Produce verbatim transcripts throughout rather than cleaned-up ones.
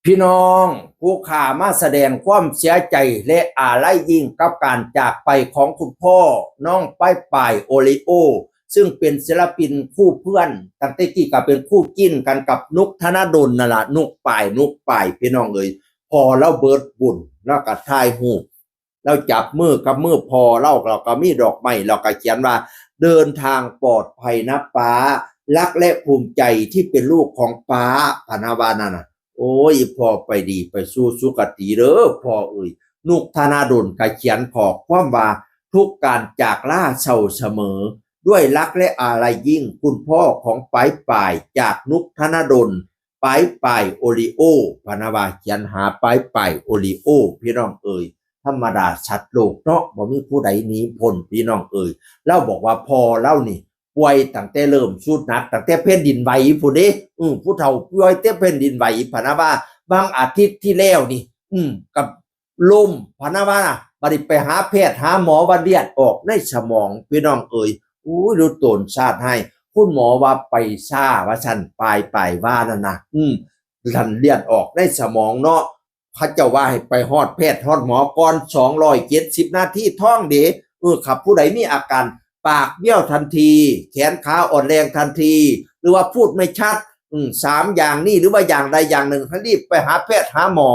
พี่น้องผู้ข้ามาแสดงความเสียใจและอาลัยยิ่งกับการจากไปของคุณพ่อน้องปายปายโอริโอ ซึ่งเป็นศิลปินคู่เพื่อน ตั้งแต่กี้ก็เป็นคู่จิ้นกันกับนุกธนดลนั่นล่ะ นุกปาย นุกปาย พี่น้องเอ๋ย พ่อลาวเบิดบุญ แล้วก็ถ่ายรูป ลาวจับมือกับมือพ่อลาว แล้วก็มีดอกไม้ แล้วก็เขียนว่า เดินทางปลอดภัยนะป๊า รักและภูมิใจที่เป็นลูกของป๊า พะนะว่านั่นน่ะ โอ้ย พ่อไปดีไปสู่สุคติเด้อพ่อเอ๋ย นุกธนดลก็เขียนข้อความว่า ทุกการจากลาเศร้าเสมอ ด้วยรักและอาลัยยิ่ง คุณพ่อของปายปาย จากนุกธนดล ปายปายโอริโอ พะนะว่าเขียนหาปายปายโอริโอ พี่น้องเอ๋ย ธรรมดาสัตว์โลกเนาะ บ่มีผู้ใดหนีพ้น พี่น้องเอ๋ย ลาวบอกว่าพ่อลาวนี่ป่วยตั้งแต่เริ่มสุดหนัก ตั้งแต่แผ่นดินไหวพู้นเด้ อือ ผู้เฒ่าป่วยแต่แผ่นดินไหว พะนะว่า บางอาทิตย์ที่แล้วนี่ อืม กับ ล้ม พะนะว่า บัดนี้ไปหาแพทย์หาหมอว่าเลือดออกในสมอง พี่น้องเอ๋ย อู้ย ดูตนชาติให้ คุณหมอว่าไปซ่า ว่าซั่น ปายปายว่านั่นน่ะ อืม ท่านเลือดออกในสมองเนาะ เขาเจ้าว่าให้ไปฮอดแพทย์ฮอดหมอก่อน สองร้อยเจ็ดสิบ นาที ท้องเด เออ ครับ ผู้ใดมีอาการปากเบี้ยวทันที แขนขาอ่อนแรงทันที หรือว่าพูดไม่ชัด อืม สามอย่างนี้ หรือว่าอย่างใดอย่างหนึ่ง ให้รีบไปหาแพทย์หาหมอ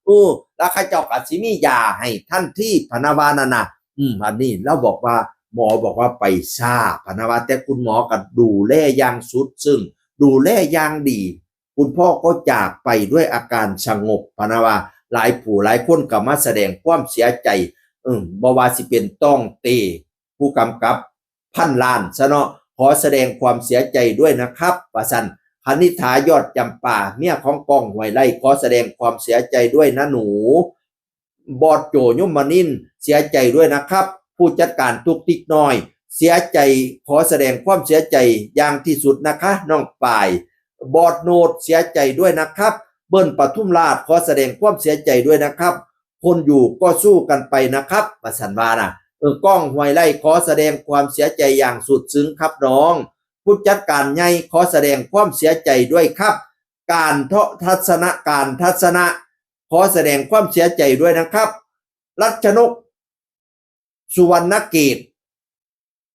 เออ แล้วเขาเจ้าก็สิมียาให้ทันที พะนะว่านั่นน่ะ อืม อันนี้ลาวบอกว่า หมอบอกว่าไปซ่า พะนะว่า แต่คุณหมอก็ดูแลอย่างสุดซึ่ง ดูแลอย่างดี คุณพ่อก็จากไปด้วยอาการสงบ พะนะว่า หลายผู้หลายคนก็มาแสดงความเสียใจ อืม บ่ว่าสิเป็นต้องเต ผู้กำกับพันล้านซะเนาะ ขอแสดงความเสียใจด้วยนะครับ ว่าซั่น คณิษฐายอดจำปา เมียของก้อง ห้วยไร่ ขอแสดงความเสียใจด้วยนะหนู บอสโจ ยมนินทร์ เสียใจด้วยนะครับ ผู้จัดการตุ๊กติ๊กน้อย เสียใจ ขอแสดงความเสียใจอย่างที่สุดนะคะ น้องปาย บอสโนด เสียใจด้วยนะครับ เบิ้ล ปทุมราช ขอแสดงความเสียใจด้วยนะครับ คนอยู่ก็สู้กันไปนะครับ ว่าซั่นว่านะ เออ ก้อง ห้วยไร่ ขอแสดงความเสียใจอย่างสุดซึ้งครับน้อง ผู้จัดการใหญ่ ขอแสดงความเสียใจด้วยครับ การเทาะทัศนะ การทัศนะ ขอแสดงความเสียใจด้วยนะครับ รัชนก สุวรรณเกต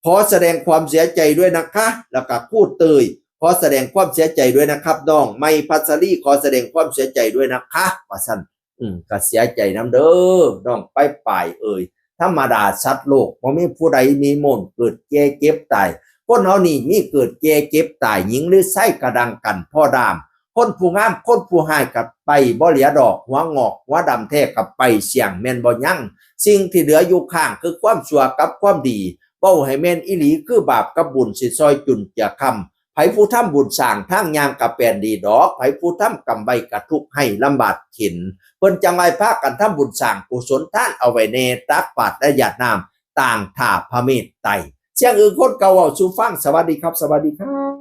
ขอแสดงความเสียใจด้วยนะคะ แล้วก็ครูเตย ขอแสดงความเสียใจด้วยนะครับ น้องไมค์พัชรี ขอแสดงความเสียใจด้วยนะคะ ว่าซั่น อืม ก็เสียใจนำเด้อ น้องปายปายเอ๋ย ธรรมดาสัตว์โลก บ่มีผู้ใดมีโม่นเกิดแก่เจ็บตาย คนเฮานี่มีเกิดแก่เจ็บตาย หญิงหรือชายกะดังกัน พ่อดาม คนผู้งาม คนผู้ฮ้ายก็ไปบ่เหลือดอก หัวงอก หัวดำแท้ก็ไปเสี้ยง แม่นบ่ยัง สิ่งที่เหลืออยู่ข้างคือความชั่วกับความดี เว้าให้แม่นอีหลี คือบาปกับบุญสิซอยจุนเจือค่ำ ไผผู้ทำบุญสร้างทางย่างก็แปนดีดอก ไผผู้ทำกรรมไว้ก็ทุกข์ให้ลำบากเข็ญ เพิ่นจั่งว่าพากันทำบุญสร้างกุศลทานเอาไว้แน่ ตักบาตรและหยาดน้ำ ต่างถ้าพระเมตไตร เสียงอื่นคนเก่าเว้าสู่ฟัง สวัสดีครับ สวัสดีครับ